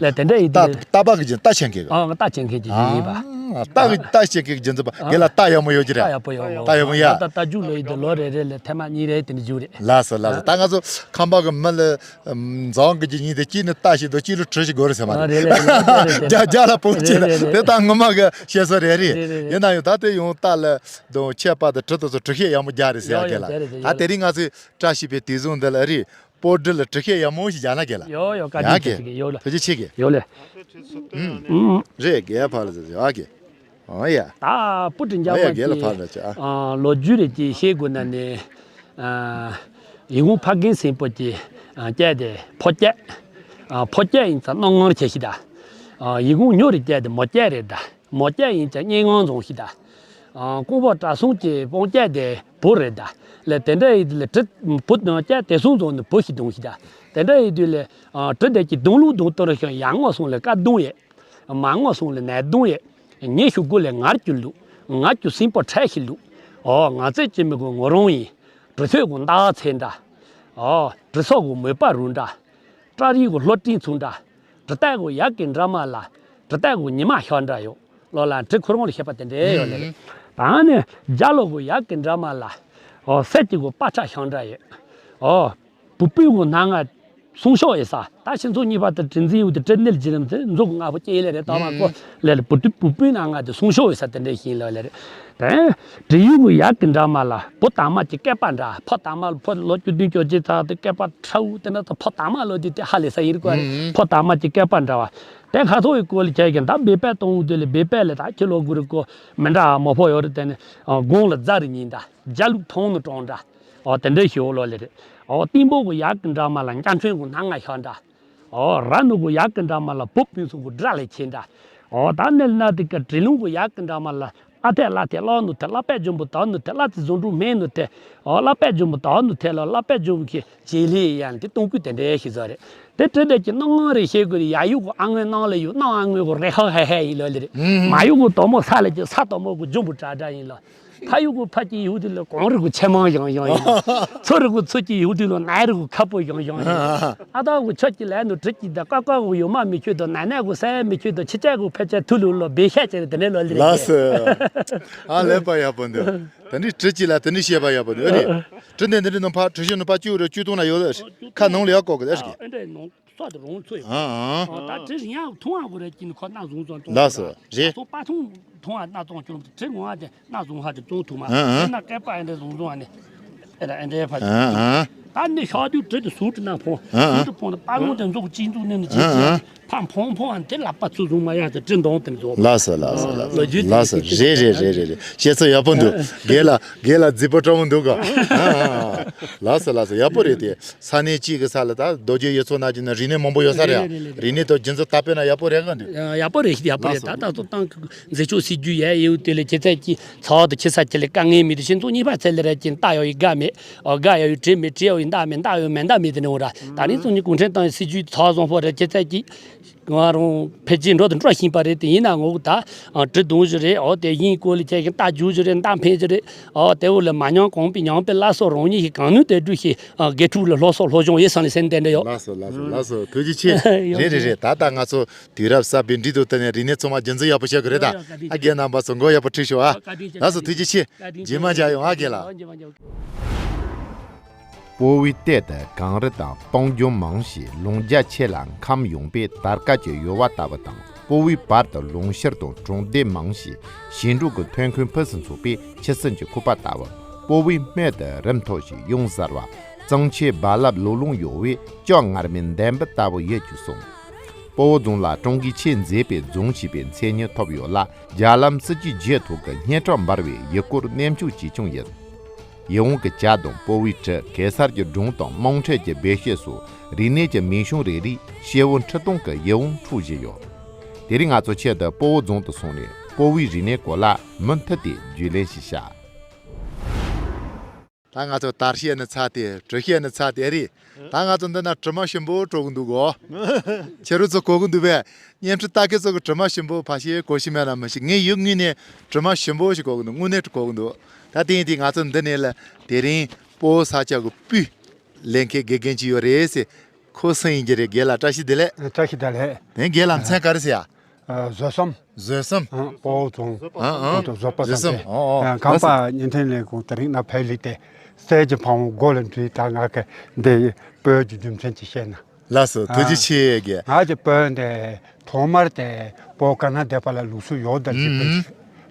ལས་དེ་འདྲ་ཡིན་དུས་རྟ་ཕག་གི་རྒྱུན། རྟ་བྱེད་མཁན་གི། ཨ། རྟ་བྱེད་མཁན་གྱི་རྒྱུན་ཡིན་པ། རྟ་གི་རྟ་བྱེད་མཁན་གྱི་རྒྱུན་འཛིན་པ། རྒན་ལགས་རྟ་ཡག་མོ་ཡོད་ཀྱི་རེད། རྟ་ཡག་པོ་ཡོད། རྟ་ཡག་པོ་ཡ། རྟ་རྟ་རྒྱུག་ལོ་ཡིན་དུས་ལོ་རེ་རེ་ལ་ཐེངས་མ་གཉིས་རེ་དེ་འདྲ་རྒྱུག་རེད། ལགས་སོ་ལགས་སོ། ད་ང་ཚོ་ཁམས་པ་གི་མི་ལ་འཛོམས་གི་ཅིག་ཡིན་དུས་གཅིག་ནི་རྟ་ཞིག་དང་གཅིག་ལ་གྲི་ཞིག་དགོས་རེད་ཟེར་མ་རེད། རེད་རེད་རེད་རེད། རྒྱ་རྒྱ་ལ་སྤོ་རེད་ཅིག་རེད་རེད། དེ་ད་ངོ་མ་གི་བཤད་སྲོལ་རེད། རེད་རེད་རེད། ཡིན་ན་ཡང་ད་དེ་ཡང་རྟ་ལ་དང་ཆད་པ་དང་གྲི་དང་ཚོ་གྲི་ཤེས་ཡག་མོ་རྒྱག་རེད་ཟེར་ཡ། ཡོད་ཡོད། རྒན་ལགས། རེད་རེད་རེད། ད་དེ་རིང་ང་ཚོའི་བཀྲ་ཤིས་པའི་དུས་བཟང་འདི་ལ་རེད། སྤོ་གྲི་ལ་གྲི་ཤེས་ཡག་མོ་ཞིག་རྒྱག་ན་རྒན་ལགས། ཡོད་ཡོད། བཀའ་དྲིན་ཡ་ཆེ་གི། ཡོད་ལ། ཐུགས་རྗེ་ཆེ་གི། ཡོད་ལ། ཨུམ། རེད། རྒན་ཕར་ལ་ཟེར་ཨ་གི། ཨོ་ཡ། ད་སྤོ་གྲི་འཇམ་ཨོ་ཡ། པ་རྒན་ལགས་གི་ཕར་ལ་ཆ་ཨ། ཨ། ལོ་རྒྱུས་རེ་ཅིག་བཤད་དགོས་ན་ནི། ཨ། ཡིད་འོང་ཕ་རྒན་སེང་སྤོ་གི་ཨ་སྐད་དེ་ཕོ་སྐད། ཨ། ཕོ་སྐད་ཡིན་ཙང་སྣང་ངར་ཆེ་ཤི་ད། ཨ། ཡིད་འོང་ཉོ་རེ་སྐད་དེ་མོ་སྐད་རེད་ད། མོ་སྐད་ཡིན་ཙང་སྙན་ངག་བཟང་ཤི་ད། ཨ། ཀོང་པོ་བཀྲ་སྲུང་གི་སྤོང་སྐད་དེ། བུ་རེད་ད། ལས་དེ་འདྲ་ཡིན་དུས་ལས་གྲི་བུ་དང་བཅས་དེ་སོང་ཙང་ནི་བུ་ཞིག་བརྡུངས་ཤིག་ད། དེ་འདྲ་ཡིན་དུས་ལས་གྲི་དེ་གྱིས་བརྡུངས་ལུགས་བརྡུངས་སྟངས་རེ་ཤོད། ཡར་ངོ་སོང་ལས་བཀའ་བརྡུངས་ཡས། མར་ངོ་སོང་ལས་ནས་བརྡུངས་ཡས། ངའི་ཤུགས་ཀུ་ལས་ངར་གྱུར་ལུགས། ངར་གྱུར་སྲིན་པོ་ཁྲ་ཞིག་ལུགས། ཨོ་ང་ཚོས་ཅི་མི་དགོས་ངོ་རང་ཡིན། གྲི་ཚོས་དགོས་མདའ་ཚེ་འདྲ། ཨོ་གྲི་ཚོགས་དགོས་མོས་པ་རུ་འདྲ། སྐྲ་རིས་དགོས་ལྷོ་སྤྲིན་ཚུགས་འདྲ། གྲི་སྟ་དགོས་ཡག་གི་འདྲ་མ་ལ། གྲི་སྟ་དགོས་ཉི་མ་ཤར་འདྲ་ཡོད། ལོ་ལ་གྲི་ཁོ་རང་ལ་བཤད་པ་དེ་འདྲའི་ཡོད་ལེ་རེད། ད་ནི་རྒྱ་ལོ་དགོས་ཡག་གི་འདྲ་མ་ལ། ཨོ་གསེར་གྱི་དགོས་པ་ཁྲ་ཤར་འདྲ་ཡོད། ཨོ་བུ་སྤུན་དགོས་སྣ་ལྔ། སྲུང་ཤོག་ཡིན་ས། ད་ཁྱེད་ཚོ་གཉིས་པ་དེ་དྲི་འཛིན་ཡུལ་དེ་དྲི་ནིལ་གྱི་རིམ་དེ་མཛུབ་ལྔ་པོ་སྐྱེས་ལེ་རེད། ད་མ་ཀོ་ལེ་རེད། བུ་དུ་བུ་སྤུན་སྣ་ལྔ་དེ་སྲུང་ཤོག་ཡིན་ས་དེ་འདྲ་ཞིག་ལ་ལེ་རེད། དེ་དྲི་ཡུལ་གི་ཡག་གི་འདྲ་མ་ལ། བུ་དར་མ་གྱི་སྐེད་པ་འདྲ། ཕོ་དར་མ་ལ་ཕོ་ལོ་བཅུ་བདུན་བཅོ་བརྒྱད་ཚར་དེ་སྐེད་པ་ཁྲ་བོ་དེ་འདྲ་ཚོ་ཕོ་དར་མ་ལོ་དེ་དེ་ཧ་ལས་ས་ཡིན་ཀོ་རེད། ཕོ་དར་མ་གྱི་སྐེད་པ་འདྲ་བ། དེ་ཁ་ཐོག་གི་སྐོར་ལ་ཁྱེད་ཀྱིས་ད་སྦས་པའི་གཏོང་འུ་དེ་ལ་སྦས་པའི་ལ་ད་ཁྱེད་ལོ་དགུ་རེ་ཀོ་མི་འདྲ་མོ་ཕོ་ཡོད་རེད། དེ་ནི་དགུང་ལ་རྫ་རེ་གཉིས་འདྲ། རྒྱ་ལུག་མཐོང་ནི་གྲོང་འདྲ། ཨོ་དེ་འདྲའི་ཞིག་འོ་ལོ་ལེ་རེད། ཨོ་གཏིང་པོ་གི་ཡག་གི་འདྲ་མ་ལ་འཇའ་ཚོན་གི་སྣ་ལྔ་ཤར་འདྲ། ཨོ་ར་ནུ་གི་ཡག་གི་འདྲ་མ་ལ་བུ་སྤུན་ཚོ་གི་དགྲ་ལས་ཆེ་འདྲ། ཨོ་ད་ནི་ན་དེ་ག་དྲི་ལུང་གི་ཡག་གི་འདྲ་མ་ལ་ཨ་ཐེ་ལ་ཐེ་ལོ་ནུ་ཐེ་ལ་པད་འཇོམས་པོ་ད་ནུ་ཐེ་ལ་ཐེ་བཟོ་འབྲུ་མེ་ནུ་ཐེ། ཨོ་ལ་པད་འཇོམས་པོ་ད་ནུ་ཐེ་ལ་ལ་པད་འཇོམས་པོ་གི་བྱེད་ལས་ཡང་དེ་གཏོང་ཀུན་དེ་འདྲའི་ཞིག་བཟོ་རེད། དེ་དྲི་དེ་གི་སྣང་ངོ་རེ་ཤེས་དགོས་རེད། ཡ་ཡུག་གི་ཨ་ངོས་ནང་ལ་ཡོད། སྣང་ཨ་ངོས་གི་རེ་ཧ་ཧ་ཧ་ཡིན་ལོ་ལེ་རེད། མ་ཡུག་གི་དོ་མོ་ས་ལ་གི་ས་དོ་མོ་གི་འཇོམས་པོ་དྲ་དྲ་ཡིན་ལོ། ཕ་ཡུལ་གྱི་ཕ་གཅིག་ཡུལ་དེ་ལ་གངས་རི་གི་ཆེ་མང་ཡང་ཡང་ཡིན། མཚོ་རི་གི་མཚོ་གཅིག་ཡུལ་དེ་ལ་ནགས་རི་གི་ཁ་སྤུ་ཡང་ཡང་ཡིན། ཨ་ད་གི་ཆོས་ཀྱི་ལས་ནི་གྲི་གཅིག་དང་ཀ་ཀ་གི་ཡོད་མ་མི་ཆོད་དང་ནགས་ནགས་གི་ས་མི་ཆོད་དང་ཕྱི་ཆ་གི་ཕལ་ཆེར་ཐུ་ལུ་ལོ་བེ་ཤ་ཅེ་དེ་ནས་ལོ་ལི་རེད། ལགས་སོ། ཨ་ལས་པ་ཡག་པོ་འདུག་དེ་འདྲའི་གྲི་གཅིག་ལ་དེ་འདྲའི་བཤད་པ་ཡག་པོ་འདུག་ཨ་རེད། གྲི་འདི་འདི་འདྲའི་ནང་ཕ་གྲི་ཤོ་ནི་ཕ་བཅུ་རེ་བཅུ་སྟོང་ལ་ཡོད་ལ་ཁ་ནང་ལ་ཡག་ཀོ་གི་ཨ་རེད། ཨ་འདྲ་ནང་སོགས་དེ་རང་ཚོ་ཡོད། ཨ་ཨ། ད་དེ་རིང་ཡང་ཐུང་བ་གོ་རེ་ཀྱིན་ཁོ་སྣ་བཟུང་ཙང་ལགས་སོ་རེད། ད་ཚོ་པ་ཐུང་ཐུང་བ་སྣ་ཙང་ཅུང་དེ་ངོ་བ་དེ་སྣ་བཟུང་ཧ་དེ་ཙོང་ཐུང་མ་ཨ་ཨ། དེ་སྣ་སྐད་པ་ཨེ་འདྲ་བཟུང་བཟུང་བ་ནི་ཨེ་ར་ཨེ་འདྲའི་ཕ། ཨ་ཨ། ད་ནི་ཤོག་དུས་དེ་དེ་སུ་དྲི་ན་ཕོ་ཨ་ཨ། སུ་དྲི་ཕོ་ན་པ་ལོང་དེ་འཛུགས་ཅི་འཛུགས་ནི་ནི་ཅི་ཨ་ཅི་ཨ། ཕ་ཕོང་ཕོང་ཨ་དེ་ལག་པ་ཚུ་བཟུང་མ་ཡ་དེ་དྲི་འདོང་དེ་ཚོ། ལགས་སོ་ལགས་སོ་ལགས་སོ་ལགས་སོ། རེད་རེད་རེད་རེད་རེད། བཤད་ཚོ་ཡག་པོ་འདུག་རྒན་ལགས་རྒན་ལགས་རྫིག་པོ་སྤྲང་མོ་འདུག་ག་ཨ་ཨ། ལགས་སོ་ལགས་སོ་ཡག་པོ་རེད་དེ། ས་གནས་གཅིག་གི་ས་ལ་ད་རྡོ་རྗེ་གཡུ་མཚོ་ན་གྱི་ན་རིག་གནས་མང་པོ་ཡོད་ས་རེད། རེད་རེད་རེད་རེད། རིག་གནས་དང་རྒྱུན་འཛིན་དར་སྤེལ་ན་ཡག་པོ་རེད་ག་འདུག་ཡག་པོ་རེད་ཡག་པོ་རེད། ལགས་སོ། ད་ད་ཚོ་ཏང་གི་མཛད་ཕྱོགས་སྲིད་ཇུས་ཡ་ཡེའུ་དེ་ལས་ཁྱེད་ཚད་ཀྱི་ཚ་བ་དང་ཁྱེད་ས་ཁྱེད་ལས་དཀའ་ངལ་མི་དེ་ཤེས་ཚོགས་གཉིས་པ་ཚད་ལས་ར་ཀྱིན་ལྟ་ཡོ་ཡི་དགའ་མེད་ཨོ་དགའ་ཡོ་ཡི་བྲེལ་མེད་བྲེལ་ཡོ་ཡི་མདའ་མེད་མདའ་ཡོ་མེད་མདའ་མེད་དེ་ནས་འོ་ར། ད་ནི་ཚོ་གཉིས་གུང་ཁྲན་ཏང་ཡི་སྲིད་ཇུས་ཚ་བ་བཟང་པོ་རེད། ཁྱེད་ཚད་ཀྱི་ང་རང་ཕལ་ཆེར་འགྲོ་དང་འགྲོ་བཞིན་པ་རེད། དེ་ཡིན་ན་ངོ་ད་གྲི་རྡུང་བཞི་རེད། ཨོ་དེ་ཡིན་སྐོར་ལ་ཁྱེད་ཀྱི་རྟ་རྒྱུག་བཞི་རེད། མདའ་འཕེན་བཞི་རེད། ཨོ་དེ་འོ་ལ་མ་ཉམས་གོང་འཕེལ་ཉམས་པའི་བླ་སྲོག་རང་ཉིད་ཀྱི་གང་ནུས་དེ་སྒྲུབ་ཤིག་དགེ་ཕྲུག་ལ་སློབ་གསོ་སློབ་སྦྱོང་ཡོད་ས་ནས་སེམས་གཏད་འདྲ་ཡོད། ལགས་སོ་ལགས་སོ་ལགས་སོ། ཐུགས་རྗེ་ཆེ། རེད་རེད་རེད། ད་ལྟ་ང་ཚོ་དུས་རབས་གསར་པའི་འགྲིག་འདུག་དེ་ནས་རིག་གནས་ཚང་མ་རྒྱུན་འཛིན་ཡག་པོ་བྱེད་དགོས་རེད་ད། ཨ་རྒན་རྣམ་པ་ཚོ་མགོ་ཡག་པོ་ཁྲིད་ཤོག་ཨ། ལགས་སོ་ཐུགས་རྗེ་ཆེ། རྗེས་མ་མཇལ་ཡོང་ཨ་རྒན་ལགས། སྤོ་བོའི་སྟེང་དུ་གངས་རི་དང་སྤང་ལྗོངས་མང་ཞིང་ལུང་རྒྱ་ཆེ་ལ་ཁམས་ཡངས་པས་དར་དཀར་གྱི་ཡུར་བ་ལྟ་བུ་དང་། སྤོ་བོའི་བར་དུ་ལུང་ཤུར་དང་གྲོང་སྡེ་མང་ཞིང་ཞིང་འབྲོག་གི་ཐོན་ཁུངས་ཕུན་སུམ་ཚོགས་པས་ཁྱི་སེམས་ཀྱི་ཁུག་པ་ལྟ་བུ། སྤོ་བོའི་སྨད་དུ་རི་མཐོ་ཞིང་གཡུང་གཟར་བ། གཙང་ཆུའི་རྦ་རླབས་ལོ་ལོང་གཡོ་བས་ལྕགས་ངར་མའི་འདན་འབུ་ལྟ་བུ་ཡོད་ཅེས་གསུངས། སྤོ་བོ་རྫོང་ལ་ཀྲུང་གོའི་ཆེས་མཛེས་པའི་རྫོང་ཞེས་པའི་མཚན་སྙན་ཐོབ་ཡོད་ལ། རྒྱ་ལམ་སྲིད་ཇུས་བརྒྱུད་ཐོག་གི་སྙན་གྲགས་འབར་བའི་ཡུལ་སྐོར་གནས་མཆོག་ཅིག་ཀྱང་ཡིན། ཡིད་འོང་གི་ཇ་དང་སྤོ་བོའི་གྲི། གེ་སར་གྱི་སྒྲུང་དང་དམངས་ཁྲོད་ཀྱི་སྦས་བཤད་སོགས་རིག་གནས་ཀྱི་མིང་གཞུང་རེ་རེས་སྐྱེ་བོ་ཁྲི་སྟོང་གི་ཡིད་འོང་འཕྲོག་བཞིན་ཡོད། དེ་རིང་ང་ཚོ་ཆེད་དུ་སྤོ་བོ་རྫོང་དུ་སོང་ནས་སྤོ་བོའི་རིག་གནས་སྐོར་ལ་མུ་མཐུད་དེ་རྒྱུས་ལོན་ཞིག་བྱ། ད་ང་ཚོ་དར་བཤད་ནི་ཚར་ཏེ་གྲི་བཤད་ནི་ཚར་ཏེ་རེད། ད་ང་ཚོ་འདི་ན་གྲིབ་མ་ཞིམ་པོ་དྲོ་གི་འདུག་གོ་ཁྱེད་རང་ཚོ་གོ་གི་འདུག་པས། བརྙན་འཕྲིན་ལྟ་མཁན་ཚོ་གི་གྲིབ་མ་ཞིམ་པོ་ཕལ་ཆེར་གོ་ཤེས་མེད་ན་མི་ཤེས། ངས་ཡུལ་དངོས་ནས་གྲིབ་མ་ཞིམ་པོ་ཞིག་གོ་གི་འདུག་དངོས་གནས་གོ་གི་འདུག་ད་དེ་ཡིན་དུས་ང་ཚོ་འདི་ནས་ལ་དེ་རིང་སྤོ་བོ་ས་ཆ་གི་སྤུས་ལེན་མཁན་དགེ་རྒན་ཅིག་ཡོད་རེད་ཟེར། ཁོ་སུ་ཡིན་གྱི་རེད། རྒན་ལགས་བཀྲ་ཤིས་བདེ་ལེགས། བཀྲ་ཤིས་བདེ་ལེགས། དེ་རྒན་ལགས་མཚན་ག་རེ་ཟེར་ཡ། ཨ། བཟོད་བསམ། བཟོད་བསམ། ཨ། སྤོ་བོ་རྫོང་། ཨ་ཨ། སྤོ་བོ་རྫོང་བཟོད་པ་བཟོད་བསམ་བསམ་སྟེ། ཨོ་ཨོ། ཨ། ཁམས་པ་བརྙན་འཕྲིན་ལས་ཁུངས་དེ་རིང་ན་ཕེབས་ལི་ཏེ། གསེར་གྱི་ཕ་བོང་མགོ་ལ་འདྲུད། ད་ང་གི་འདི་སྤོ་བོ་གི་རྒྱུ་མཚན་ཅིག་བཤད་ན། ལགས་སོ་ཐུགས་རྗེ་ཆེ་གི། ང་གི་སྤོ་བོ་འདི་ཐོག་མར་དེ་སྤོ་བོ་ཀ་ན་དེ་པ་ལ་ལུགས་སྲོལ་ཡོད་ད་ཅིག་ཨུམ།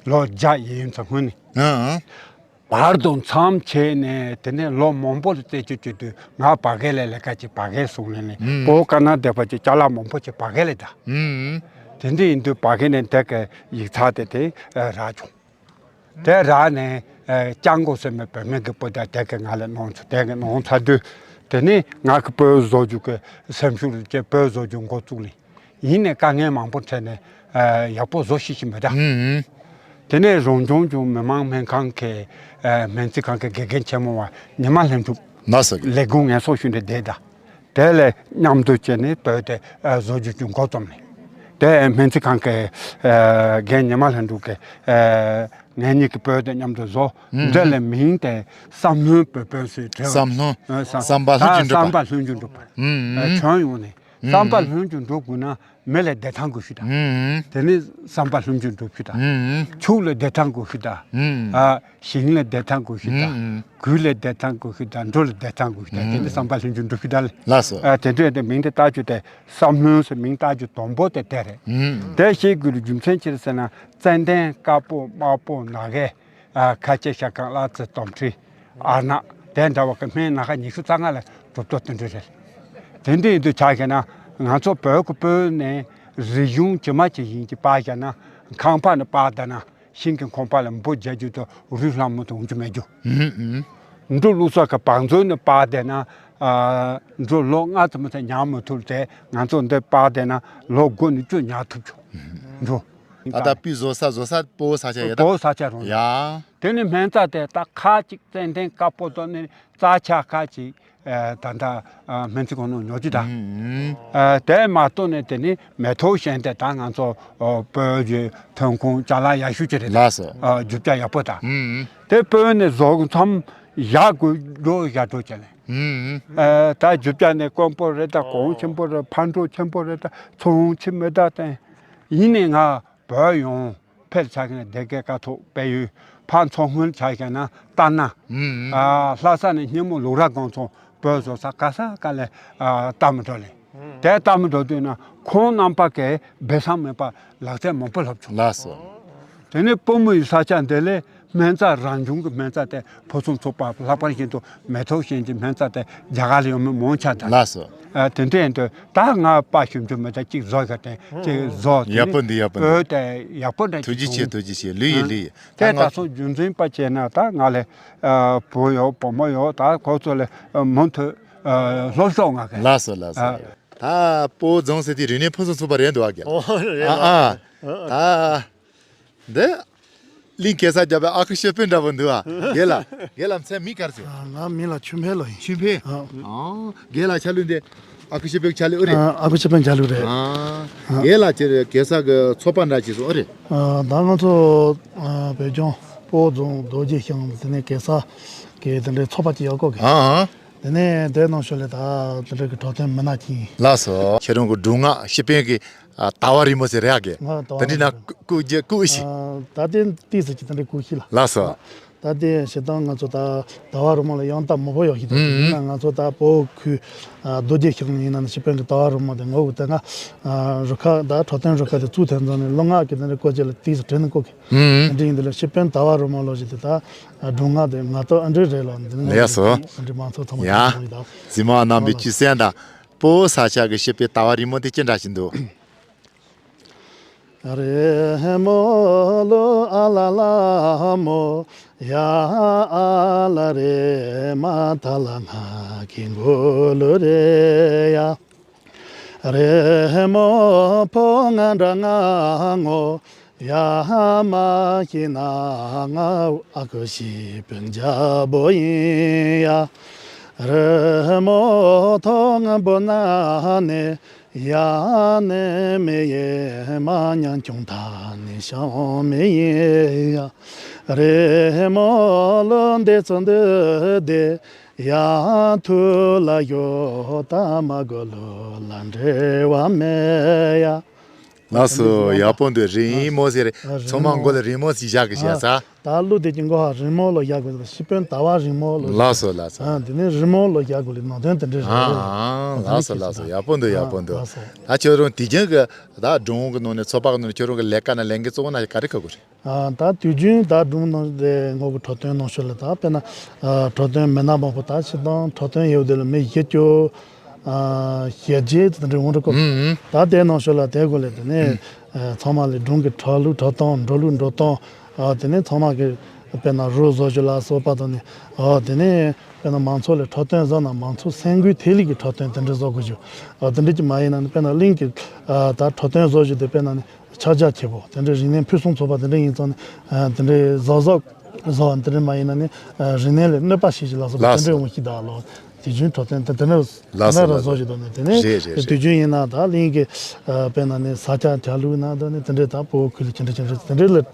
ལོ་བརྒྱ་ཡིན་ཚ་སྔོན་ནས། ཨ་ཨ། བར་དུ་མཚམས་ཆད་ནས་དེ་ནས་ལོ་མང་པོ་ལ་རྩད་གཅོད་བྱེད་དུས་ང་བ་གའི་ལས་ལས་ཀ་ཅིག་བ་གའི་སོང་ལས་ནས་ཨུམ། སྤོ་བོ་ཀ་ན་དེ་པ་ཅིག་ཅ་ལག་མང་པོ་ཅིག་བ་གའི་ལས་ད། ཨུམ། དེ་འདྲ་ཡིན་དུས་བ་གའི་ནས་དེ་གི་ཡིག་ཚགས་དེ་དེ་རག་བྱུང་། དེ་རག་ནས་ཅང་གོ་ཟེར་མི་བུད་མེད་ཀྱི་སྤུན་ཟླ་དེ་གི་ང་ལ་གནང་ཚུལ་དེ་གི་གནང་ཚར་དུས་དེ་ནས་ང་གི་སྤོ་བོ་བཟོ་རྒྱུ་གི་སེམས་ཤུགས་ལ་བཅས་སྤོ་བོ་བཟོ་རྒྱུ་འགོ་བཙུགས་ལས། ཡིན་ནས་དཀའ་ངལ་མང་པོ་འཕྲད་ནས་ཡག་པོ་བཟོ་ཤེས་ཀྱི་མི་འདུག་ཨུམ། དེ་ནས་རང་སྐྱོང་ལྗོངས་མི་དམངས་སྨན་ཁང་གི་ཨ་སྨན་རྩིས་ཁང་གི་དགེ་རྒན་ཆེན་མོ་བ་ཉི་མ་ལྷུན་གྲུབ། ལགས་སོ། ལས་ཁུངས་ངལ་གསོ་ཞུས་ནས་བསྡད་ད། དེ་ལས་མཉམ་དུ་བྱས་ནས་བོད་དེ་ཨ་བཟོ་རྒྱུ་གྱི་འགོ་རྩོམ་ནས། དེ་སྨན་རྩིས་ཁང་གི་ཨ་རྒན་ཉི་མ་ལྷུན་གྲུབ་ཀྱིས་ཨ་ངེད་གཉིས་ཀྱིས་བོད་དེ་མཉམ་དུ་བཟོ། ཨུམ། འདི་ལ་མིང་དེ་བསམ་ལྷུན་བོད་དཔོན་ཟེར་བྲིས། བསམ་ལྷུན། ཨ་བསམ། བསམ་པ་ལྷུན་གྱིས་འགྲུབ་པ། བསམ་པ་ལྷུན་གྱིས་འགྲུབ་པ། ཨུམ། ཨ་ཨུམ། ཁྱོན་ཡོངས་ནས་ཨུམ། བསམ་པ་ལྷུན་གྱིས་འགྲུབ་དགོས་ན། མི་ལ་བདེ་ཐང་དགོས་ཤེས་དང་། ཨུམ། དེ་ནས་བསམ་པ་ལྷུན་གྱིས་འགྲུབ་ཤེས་དང་། ཨུམ། ཕྱུགས་ལ་བདེ་ཐང་དགོས་ཤེས་དང་། ཨུམ། ཨ་ཞིང་ལ་བདེ་ཐང་དགོས་ཤེས་དང་། ཨུམ། གོས་ལ་བདེ་ཐང་དགོས་ཤེས་དང་། འགྲོ་ལ་བདེ་ཐང་དགོས་ཤེས་དང་། དེ་ནས་ཨུམ། བསམ་པ་ལྷུན་གྱིས་འགྲུབ་ཤེས་དང་། ལགས་སོ། ཨ་དེ་འདྲའི་དེ་མིང་དེ་བཏགས་རྒྱུ་དེ་བསམ་ལྷུན་ཟེར་མིང་བཏགས་རྒྱུ་དང་པོ་དེ་དེ་རེད། ཨུམ། དེ་ཞིག་དགོས་རྒྱུ་མཚན་ཅི་རེད་ཟེར་ན། ཙན་དན་དཀར་པོ་དམར་པོ་ནག་གས། ཨ་ཁ་ཆེ་ཤ་སྐམ་གླ་རྩི་དོམ་མཁྲིས། ཨར་ནག་དེ་འདྲ་བ་གི་སྨན་སྣ་ཁ་ཉི་ཤུ་རྩ་ལྔ་ལ་གྲུབ་ཐོབ་དེ་འདྲ་རེད། དེ་འདྲ་ཡིན་དུས་ཆ་བཞག་ན་ང་ཚོ་བོད་ཀྱི་བོད་ནས་རིག་གཞུང་ཇི་མ་ཇི་བཞིན་གྱི་པར་བཞག་ན། ཁང་པ་ནས་པར་བལྟས་ན་ཤིང་གི་ཁང་པ་ལ་འབུ་རྒྱག་རྒྱུ་དང་རུལ་སླ་མོ་དང་འོང་རྒྱུ་མེད་རྒྱུ། ཨུམ་ཨུམ། འབྲུ་བླུགས་ས་གི་བང་མཛོད་ནས་པར་བལྟས་ན། ཨ་འབྲུ་ལོ་ལྔ་ཙམ་ཙམ་ཉར་མི་ཐུབ་དེ་ང་ཚོ་འདི་པར་བལྟས་ན་ལོ་དགུ་ནས་བཅུ་ཉར་ཐུབ་བྱུང་། འབྲུ། ད་ལྟ་སྤུས་བཟོ་ས་བཟོ་ས་སྤོ་བོ་ས་ཆ་ཡོད་ད། སྤོ་བོ་ས་ཆ་རང་ཡ། དེ་ནི་སྨན་རྩྭ་དེ་ད་ཁ་ཅིག་ཙན་དན་དཀར་པོ་དང་ནི་རྩྭ་ཆ་ཁ་ཅིག་ཨ་ད་ལྟ་ཨ་སྨན་རྩིས་ཁང་ནང་ཉོ་རྒྱུ་དང་། ཨུམ། ཨ་དེ་མ་གཏོགས་ནི་དེ་ནི་མེ་ཏོག་གཞན་དེ་ད་ང་ཚོ་ཨོ་བོད་ཀྱི་ཐོན་ཁུངས་ཅ་ལག་ཡག་ཤོས་ཅིག་རེད། ལགས་སོ། ཨ་རྒྱུ་ཆ་ཡག་པོ་དང་། ཨུམ། དེ་བོད་ནས་བཟོ་མཚམས་བཞག་དགོས་འགྲོ་བཞག་འགྲོ་བྱས་ནས། ཨུམ། ཨ་ད་རྒྱུ་ཆ་ནི་དཀོན་པོ་རེད་ད། གོང་ཆེན་པོ་རེད། ཕར་འགྲོ་ཆེན་པོ་རེད་ད། ཚོང་ཆེ་མི་ད་བསྟན། ཡིན་ནའི་ང་བོད་ཡོང་ཕེབས་ཆ་གི་ན་སྡེ་དགེ་ཀ་ཐོག་དཔལ་ཡུལ། ཕར་མཚོ་སྔོན་ཆ་བཞག་ན་རྟ་ན། ཨུམ། ཨ་ལྷ་ས་ནས་སྙེ་མོ་ལུག་ར་སྒང་ཚང་བོད་བཟོ་ས་ག་ས་ག་ལ་ཨ་ལྟ་མི་འགྲོ་ལེ། དེ་ལྟ་མི་འགྲོ་དུས་ན་ཁོང་རྣམ་པ་གིས་སྦས་གསང་མེད་པར་ལག་རྩལ་མང་པོ་སློབ་བྱུང་། ལགས་སོ། དེ་ནས་པུས་མོ་ཡི་ས་ཆ་འདི་ལས་སྨན་རྩྭ་རང་བྱུང་གི་སྨན་རྩྭ་དེ་ཕུན་སུམ་ཚོགས་པ་ལྷག་པར་བཞིན་དུ་མེ་ཏོག་ཅན་གྱི་སྨན་རྩྭ་དེ་རྒྱ་གར་ལ་ཡོད་མེད་མང་ཆེ་དང་། ལགས་སོ། ཨ་དེ་འདྲ་ཡིན་དུས་ད་ང་པར་ཞིབ་འཇུག་མེད་ད་གཅིག་བཟོ་ག་དེ་གཅིག་བཟོ། དེ་ཡག་པོ་འདུག་ཡག་པོ་འདུག་བོད་དེ་ཡག་པོ་འདྲ་ཐུགས་རྗེ་ཆེ། ཐུགས་རྗེ་ཆེ། ལོས་ཡིན་ལོས་ཡིན། ད་ད་ང་ད་སོ་རྒྱུ་མཚན་པ་བྱས་ན་ད་ང་ལ་ཨ་བུ་ཡོད་བུ་མོ་ཡོད། ད་ཁོ་ཚོ་ལ་ཨ་མུ་མཐུད་ཨ་སློབ་གསོ་ང་ག་ལགས་སོ་ལགས་སོ། ཨ་ད་སྤོ་བོ་རྫོང་ཟེར་དུས་རིག་གནས་ཕུན་སུམ་ཚོགས་པ་རེད་འདུག་ཨ་རྒན། ཨོ་རེད་ཨ་ལགས། ཨ་ད། འདི། གླིང་གེ་སར་རྒྱབ་པའི་ཨ་ཁུ་ཤེས་དཔལ་འདྲ་པོ་འདུག་ཨ། རྒན་ལགས། རྒན་ལགས་མཚན་མིང་ག་རེ་ཟེར། ཨ་ང་མིང་ལ་ཆོས་འཕེལ་ལོ་ཡིན། ཆོས་འཕེལ། ཨ། ཨ། རྒན་ལགས་ཆ་ལུགས་འདི་ཨ་ཁུ་ཤེས་དཔལ་ཆ་ལུགས་ཨེ་རེད། ཨ་ཨ་ཁུ་ཤེས་དཔལ་ཆ་ལུགས་རེད། ཨ། ཨ། རྒན་ལགས་ཀྱི་གེ་སར་གི་ཚོགས་པ་འདྲ་ཅིག་སོང་ཨེ་རེད། ཨ་ད་ང་ཚོ་ཨ་བོད་ལྗོངས་སྤོ་བོ་རྫོང་རྡོ་རྗེ་ཤང་དེ་ནས་གེ་སར་གི་དེ་འདྲའི་ཚོགས་པ་ཅིག་ཡོད་གོ་གི། ཨ་ཨ། དེ་ནས་དེ་ནང་ཤོག་ལས་ད་དེ་འདྲ་གི་གྲོགས་དོན་མི་སྣ་ཅིག་ཡིན། ལགས་སོ། ཁྱེད་རང་གི་སྒྲུང་ངག་ཤེས་དཔལ་གི་ཨ་ཟླ་བ་རིང་མོ་ཟེར་རེད་ཨ་གི། ང་ཟླ་བ་དེ་འདྲ་ན་རིང་མོ། སྐུ་རྒྱུ་སྐུ་ཞིག་ཨ་ད་ལྟའི་ཏི་སི་ཅི་ད་འདྲའི་སྐུ་ཞིག་ལ། ལགས་སོ། ད་ལྟའི་ཞེ་སྡང་ང་ཚོ་ད་ཟླ་བ་རིང་མོ་ལ་དབྱངས་རྟ་མང་པོ་ཡོད་ཞིག་ད་ཨུམ་ཡིན་ན་ང་ཚོ་ད་སྤོ་བོ་ཁུལ་ཨ་རྡོ་རྗེ་ཤང་ཡིན་ན་ཤེས་དཔལ་གྱི་ཟླ་བ་རིང་མོ་དེ་ངོ་བོ་དེ་ང་ཨ་རུ་ཁག་ད་འཕྲོད་བསྟེན་རུ་ཁག་དེ་བཙུགས་ཐོན་ཙང་ནས་ལོ་ལྔ་གི་ད་འདྲའི་སྐོར་ཅིག་ལ་ཏི་སི་བྲིས་ནས་བཀོད་གི། ཨུམ། དེ་འདྲ་ཡིན་དུས་ལ་ཤེས་དཔལ་ཟླ་བ་རིང་མོ་ལོ་ཞིག་དེ་ད་སྒྲུང་ངག་དེ་ང་ཚོ་ཨ་འདྲའི་རེད་ལོ་འདི་ནི་ལགས་སོ། ཨ་འདྲའི་མང་ཚོགས་ཚང་མ་ཡ། ཚང་མ་ཡིན་ད། གཟིགས་མོ་བ་རྣམ་པའི་སྐྱུག་སེམས་དང་། སྤོ་བོ་ས་ཆ་གི་ཤེས་དཔལ་ཟླ་བ་རིང་མོ་དེ་ཅི་འདྲ་ཞིག་འདུག་རི་མོ་ལོ་ཨ་ལ་ལ་མོ་ཡ་ཨ་ལ་རེ་མ་ཐ་ལ་ང་གི་མགོ་ལོ་རེ་ཡ། རི་མོ་ཕོ་ང་འདྲ་ང་ངོ་ཡ་མ་ཤི་ན་ང་ཨ་ཁུ་ཤི་པིན་ཇ་བོ་ཡིན་ཡ། རི་མོ་ཐོ་ང་བོ་ན་ནི་ཡ་ནི་མི་ཡེ་མ་ཉང་ཁྱུང་ཐ་ནི་ཤང་མི་ཡེ་ཡ། རི་མོ་ལོ་འདི་ཚོ་འདི་དེ་ཡ་ཐུ་ལ་ཡོ་ད་མ་གོ་ལོ་ལ་འབྲེལ་བ་མེད་ཡ། ལགས་སོ། ཡག་པོ་འདུག་རི་མོ་ཟེར་ཚང་མ་མགོ་ལ་རི་མོ་ཟིག་བཞག་གི་བྱས་ས། ད་གླུ་དེ་ཀྱི་མགོ་ཧ་རི་མོ་ལོ་བཞག་དགོས་ཤེས་དཔལ་ཟླ་བ་རིང་མོ་ལོ། ལགས་སོ་ལགས་སོ། ཨ་དེ་ནས་རི་མོ་ལོ་བཞག་དགོས་ལེ་ནང་དོན་དེ་འདྲ་རེད། ཨ་ཨ་ལགས་སོ་ལགས་སོ། ཡག་པོ་འདུག་ཡག་པོ་འདུག་ལགས་སོ། ད་ཁྱོད་རང་དེ་རྒྱུན་གྱི་ད་སྒྲུང་གི་ནང་ནས་ཚོགས་པ་གི་ནང་ནས་ཁྱོད་རང་གི་ལས་ཀ་ན་ལས་འགན་གཙོ་བོ་ན་ག་རེ་ག་དགོས་རེད། ཨ་ད་དུས་རྒྱུན་ད་སྒྲུང་ནང་དེ་ངོ་གི་འཕྲོད་བསྟེན་ནང་ཤོད་ལ་ད་དཔེར་ན་ཨ་འཕྲོད་བསྟེན་མི་སྣ་མང་པོ་ད་ཕྱི་དང་འཕྲོད་བསྟེན་ཡོད་དེ་ལ་མི་བཞི་བཅུ་ཨ་ཞེ་བརྒྱད་དེ་འདྲ་འོང་འགྲོ་གོ། ད་དེ་ནང་ཤོད་ལ་དེ་དགོས་ལས་དེ་ནས་ཨ་ཚང་མ་ལས་སྒྲུང་གི་འཁྲབ་ལུགས་འཁྲབ་སྟངས་འགྲོ་ལུགས་འགྲོ་སྟངས་ཨ་དེ་ནས་ཚང་མ་གི་དཔེར་ན་རོ་བཟོ་རྒྱུ་ལ་སོགས་པ་དང་ནི་ཨ་དེ་ནས་དཔེར་ན་མང་ཚོགས་ལས་འཕྲོད་བསྟེན་བཟོ་ན་མང་ཚོགས་སེམས་འགུལ་ཐེབས་ལུགས་ཀྱི་འཕྲོད་བསྟེན་དེ་འདྲ་བཟོ་དགོས་རྒྱུ་ཨ་དེ་འདྲ་ཅིག་མ་ཡིན་ན་ནི་དཔེར་ན་གླིང་གི་ཨ་ད་འཕྲོད་བསྟེན་བཟོ་རྒྱུ་དེ་དཔེར་ན་ནི། ཕྱག་རྒྱ་ཆེ་པོ་དེ་འདྲའི་རིག་གནས་ཕུན་སུམ་ཚོགས་པ་དེ་འདྲ་ཡིན་ཙང་ནི། དེ་འདྲའི་གཟབ་གཟབ་བཟོ་བ་དེ་འདྲ་མ་ཡིན་ན་ནི། རིག་གནས་ལ་གནོད་པ་བྱེད་ཀྱི་ལ་སོགས་པ་ལགས་དེ་འདྲའི་སོ། འོང་ཞིག་གདའ་ལོ། དུས་རྒྱུན་འཕྲོད་བསྟེན་དེ་དེ་འདྲ་ལགས་དེ་འདྲ་སོ། ལ་བཟོ་ཞིག་དང་ནི། དེ་ནི་རེད་རེད་རེད། དུས་རྒྱུན་ཡིན་ན་ད་གླིང་གི་དཔེར་ན་ནི་ས་ཆ་གྲ་ལུག་ན་ད་ནི་དེ་འདྲའི་ད་སྤོ་བོ་ཁུལ་ལ་ཅི་འདྲ་ཅི་འདྲ་དེ་འདྲའི་ལ་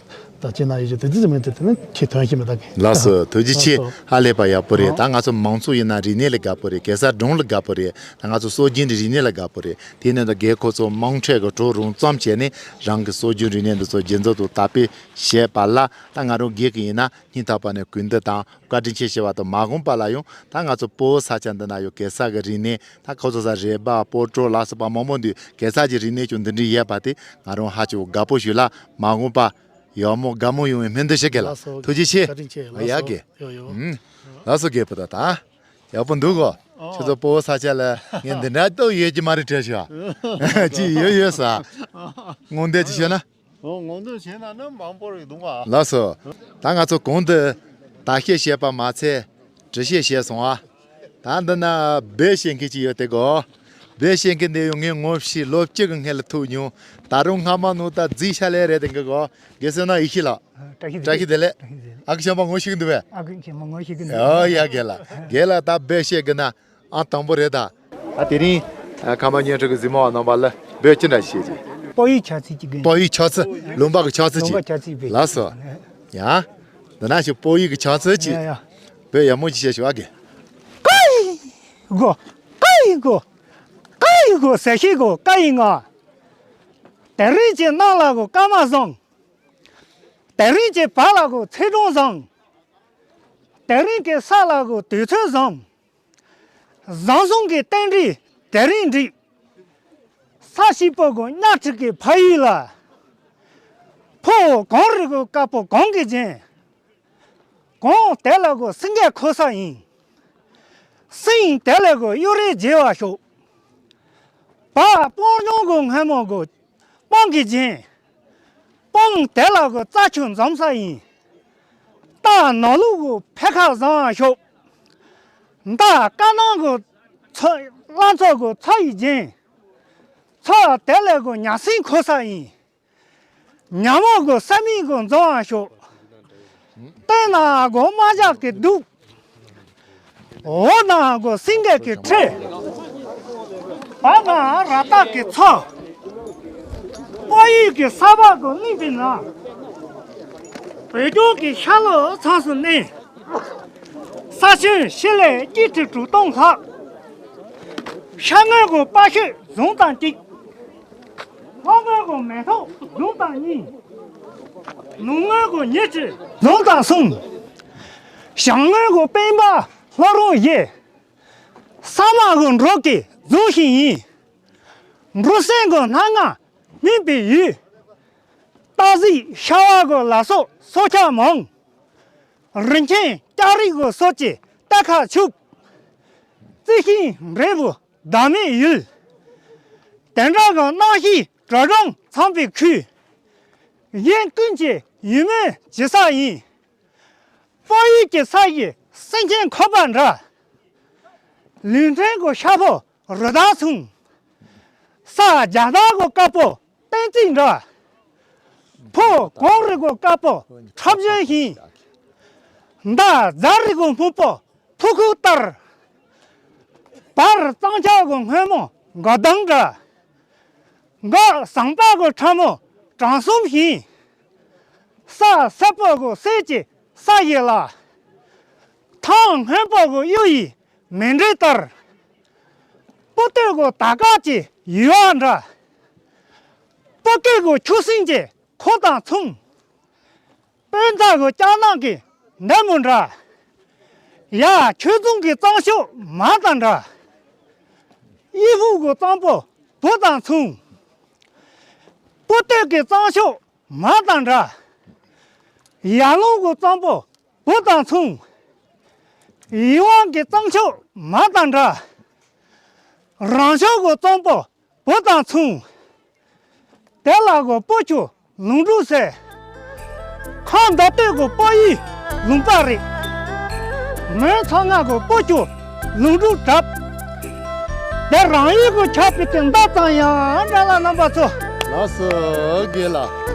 ད་ཅི་ན་ཡོད་ཀྱི་དེ་དེ་ཙམ་མིན་དེ་དེ་ནི་ཁྱེད་དོན་ཤེས་མི་ད་གི། ལགས་སོ། ཐུགས་རྗེ་ཆེ། ལགས་སོ། ཧ་ལས་པ་ཡག་པོ་རེད། ད་ང་ཚོ་མང་ཚོགས་ཡིན་ན་རིག་གནས་ལ་དགའ་པོ་རེད། གེ་སར་སྒྲུང་ལ་དགའ་པོ་རེད། ད་ང་ཚོ་སྲོལ་རྒྱུན་གྱི་རིག་གནས་ལ་དགའ་པོ་རེད། དེ་ནས་ད་རྒན་ཁོ་ཚོ་དམངས་ཁྲོད་ཀྱི་གྲོགས་རུང་ཙམ་བྱས་ནས་རང་གི་སྲོལ་རྒྱུན་རིག་གནས་འདི་ཚོ་རྒྱུན་འཛིན་དང་དར་སྤེལ་བྱས་པ་ལ། ད་ང་རང་སྒེར་གྱི་ཡིན་ན་སྙིང་ཐག་པ་ནས་གུས་འདུད་དང་བཀའ་དྲིན་ཆེ་ཞུ་བ་དང་། མ་འོངས་པ་ལ་ཡང་ད་ང་ཚོ་སྤོ་བོ་ས་ཆ་འདི་ན་ཡོད་གེ་སར་གྱི་རིག་གནས། ད་ཁོ་ཚོ་ས་རས་པ་སྤོ་བྲོ་ལ་སོགས་པ་མང་པོ་འདུག་གེ་སར་གྱི་རིག་གནས་ཀྱང་འདི་འདྲའི་ཡོད་པ་དེ་ང་རང་ཧ་ཅང་དགའ་པོ་ཞིག་ལ། མ་འོངས་པ་ཡག་མོ་དགའ་མོ་ཡོང་བའི་སྨོན་འདུན་ཞུ་གི་ལགས། ལགས་སོ། ཐུགས་རྗེ་ཆེ། བཀའ་དྲིན་ཆེ། ཡ་ཡོ་གི། ཡོ་ཡོ། ཨུམ། ལགས་སོ། རྒད་པོ་ད་ད་ཡག་པོ་འདུག་གོ། ཨོ། ཁྱོད་ཚོ་སྤོ་བོ་ས་ཆ་ལ་ངས་འདི་འདྲ་ལྟོ་ཡོད་ཀྱི་མ་རེད་དྲན་ཤག་ཅི་ཡོད་ཡོད་ས། སྔོན་འདོན་ཅི་བྱས་ན། ཨོ། སྔོན་འདོན་བྱས་ན་ནི་མང་པོ་རེད་འདུག་ག། ལགས་སོ། ད་ང་ཚོ་གོང་དུ་ད་བཤད་བཤད་པ་མ་ཚད་འདྲི་བཤད་བཤད་སོང་ཨ། ད་འདི་ན་སྦས་བཤད་མཁན་ཅིག་ཡོད་དེ་གོ། སྦས་བཤད་མཁན་དེ་ཡང་ངས་ངོ་ཤེས་ལོ་གཅིག་གི་སྔོན་ལ་ཐུག་མྱོང་། ད་རུང་སྔ་མ་ནང་ད་རྫིག་ཤ་ལས་རེད་དེ་གི་གོ། དགེ་བསོད་ནམས་ཡེ་ཤེས་ལགས། བཀྲ་ཤིས་བདེ་ལེགས། བཀྲ་ཤིས་བདེ་ལེགས། ཨ་ཁུ་ཤམ་པ་ངོ་ཤེས་ཀྱི་འདུག་པས། ཨ་ཁུ་མཁྱེན་མ་ངོ་ཤེས་ཀྱི་འདུག་ཨོ་ཡ། རྒན་ལགས། རྒན་ལགས་ད་སྦས་བཤད་གི་ན་ཨང་དང་པོ་རེད་ད། ཨ་དེ་རིང་ཨ་ཁམས་པ་བརྙན་འཕྲིན་གྱི་གཟིགས་མོ་བ་རྣམ་པ་ལ་སྦས་ཅི་འདྲ་བཤད་ཀྱི། སྤོ་ཡིག་ཆ་ཚིག་ཅིག་གི། སྤོ་ཡིག་ཆ་ཚིག། ལུང་པ་གི་ཆ་ཚིག་ལུང་པ་ཅིག་ཆ་ཚིག་སྦས། ལགས་སོ། ཡ། འདི་ན་ཞིག་སྤོ་ཡིག་གི་ཆ་ཚིག་ཅིག་ཡ་ཡ། སྦས་ཡག་མོ་ཅིག་བཤད་ཤོག་ཨ་རྒན། ཀ་ཡི་གོ། ཀ་ཡི་གོ། ཀ་ཡི་གོ་ཟེར་ཤེས་གོ། ཀ་ཡི་ང་། དེ་རིང་གི་གནམ་ལ་གོ་སྐར་མ་བཟང་། དེ་རིང་གི་བར་ལ་གོ་ཚེས་གྲངས་བཟང་། དེ་རིང་གི་ས་ལ་གོ་དུས་ཚོད་བཟང་། བཟང་བཟང་གི་རྟེན་འབྲེལ་དེ་རིང་འགྲིག་ས་ཞིག་པོ་གོ་གཉའ་ཁྲི་གི་ཕ་ཡུལ་ལ། ཕོ་གང་རི་གོ་དཀར་པོ་གང་གི་རྒྱན། གངས་དེ་ལ་གོ་སེང་གེ་འཁོར་ས་ཡིན། སེང་དེ་ལ་གོ་གཡུ་རལ་རྒྱས་པ་ཤོག་བ་སྤང་ལྗོངས་གོ་སྔོན་མོ་གོ་སྤང་གི་རྒྱན། སྤང་དེ་ལ་གོ་རྩྭ་ཆུ་འཛོམས་ས་ཡིན། རྟ་ནོར་ལུག་གོ་འཕེལ་ཁ་བཟང་བ་ཤོག་མདའ་དཀར་ནག་གོ་མཚོ་བླ་མཚོ་གོ་མཚོ་ཡི་རྒྱན། མཚོ་དེ་ལ་གོ་ཉ་སེང་འཁོར་ས་ཡིན། ཉ་མོ་གོ་ས་མིག་གོ་འཛོམས་པ་ཤོག་སྟེང་ན་གོ་རྨ་བྱ་གི་གདུགས། འོག་ན་གོ་སེང་གེ་གི་ཁྲི། བར་ན་ར་སྟག་གི་མཚོ། སྤོ་ཡིག་གི་ས་བབ་གོ་གླིང་པའི་ནང་། བོད་ལྗོངས་ཀྱི་ཤར་ལྷོ་མཚམས་སུ་གནས། ས་ཆེན་ཞི་ལི་སྐྱིད་ཁྲི་དྲུག་སྟོང་ལྷག་ཤར་ངོས་གོ་དཔའ་ཤོད་ཟུང་དང་གཅིག་ལྷོ་ངོས་གོ་མེ་ཏོག་ཟུང་དང་གཉིས། ནུབ་ངོས་གོ་ཉི་ཁྲི་ཟུང་དང་གསུམ། བྱང་ངོས་གོ་སྤེན་པ་ལྷོ་རོང་བཞི། ས་དམག་གོ་འབྲོག་གི་རྫོང་ཞིག་ཡིན། འབྲོག་སེང་གོ་སྣ་ལྔ་སྨིན་པའི་ཡུལ། སྟག་གཟིག་ཤ་བ་གོ་ལ་སོགས་སྲོག་ཆགས་མང་། རི་ཆེན་ལྕགས་རི་གོ་སོགས་ཀྱི་རྟ་ཁ་ཕྱུག་རྩི་ཤིང་འབྲས་བུ་ཟླ་མེད་ཡུལ། དེ་འདྲ་གོ་གནམ་གཤིས་དྲོད་གྲང་ཚང་པའི་ཁུལ། གཞན་ཀུན་གྱི་ཡིད་སྨོན་བྱེད་ས་ཡིན། སྤོ་ཡིག་གི་ས་ཡི་སེང་ཆེན་ཁོག་པ་འདྲ། ལུས་ཕྲན་གོ་ཤ་ཕོ་རི་དྭགས་མཚུངས། ས་རྒྱ་སྟག་གོ་དཀར་པོ་བསྟན་རྩིས་འདྲ། ཕོ་གངས་རི་གོ་དཀར་པོ་ཁྲབ་གཞོན་བཞིན། མདའ་རྫ་རི་གོ་སྨུག་པོ་ཕུ་ཁུག་ལྟར། བར་གཙང་ཆབ་གོ་སྔོན་མོ་མགོ་ལྡོང་འདྲ། མགོ་ཟངས་པ་གོ་ཁྲ་མོ་དྲང་གསུམ་བཞིན། ས་སེར་པོ་གོ་གསེར་གྱི་ས་ཡི་ལ། ཐང་སྔོན་པོ་གོ་གཡུ་ཡི་མེ་འབྲས་ལྟར། སྤོ་སྟོད་གོ་དར་དཀར་གྱི་ཡུ་བ་འདྲ། སྤོ་སྐད་གོ་ཆུ་སྲིན་གྱི་ཁོག་དང་མཚུངས། དཔོན་རྩ་གོ་ལྕགས་ནག་གི་མདའ་མོ་འདྲ། ཡ་ཆོས་རྫོང་གི་གཙང་ཤོག་མ་དང་འདྲ། གཡུ་ཕུག་གོ་གཙང་པོ་བུ་དང་མཚུངས། སྤོ་སྟོད་ཀྱི་གཙང་ཤོག་མ་དང་འདྲ། ཡར་ཀླུང་གི་གཙང་པོ་བུ་དང་མཚུངས། ཡིད་དབང་གི་གཙང་ཤོག་མ་དང་འདྲ། རང་ཤོག་གི་གཙང་པོ་བུ་དང་མཚུངས། དེ་ལ་གོ་སྤོ་ཆུ་ལུང་དྲུག་ཟེར། ཁམས་མདོ་སྟོད་གོ་སྤོ་ཡིག་ལུང་པ་རེད། མོན་མཚོ་རྔ་གོ་སྤོ་ཆུ་ལུང་དྲུག་གྲབས། དེ་རང་ཡུལ་གོ་ཆགས་པའི་དེ་མདའ་ཙམ་ཡང་འདྲ་ལ་རྣམ་པ་ཚོ། ཨ་ཙི་རྒན་ལགས།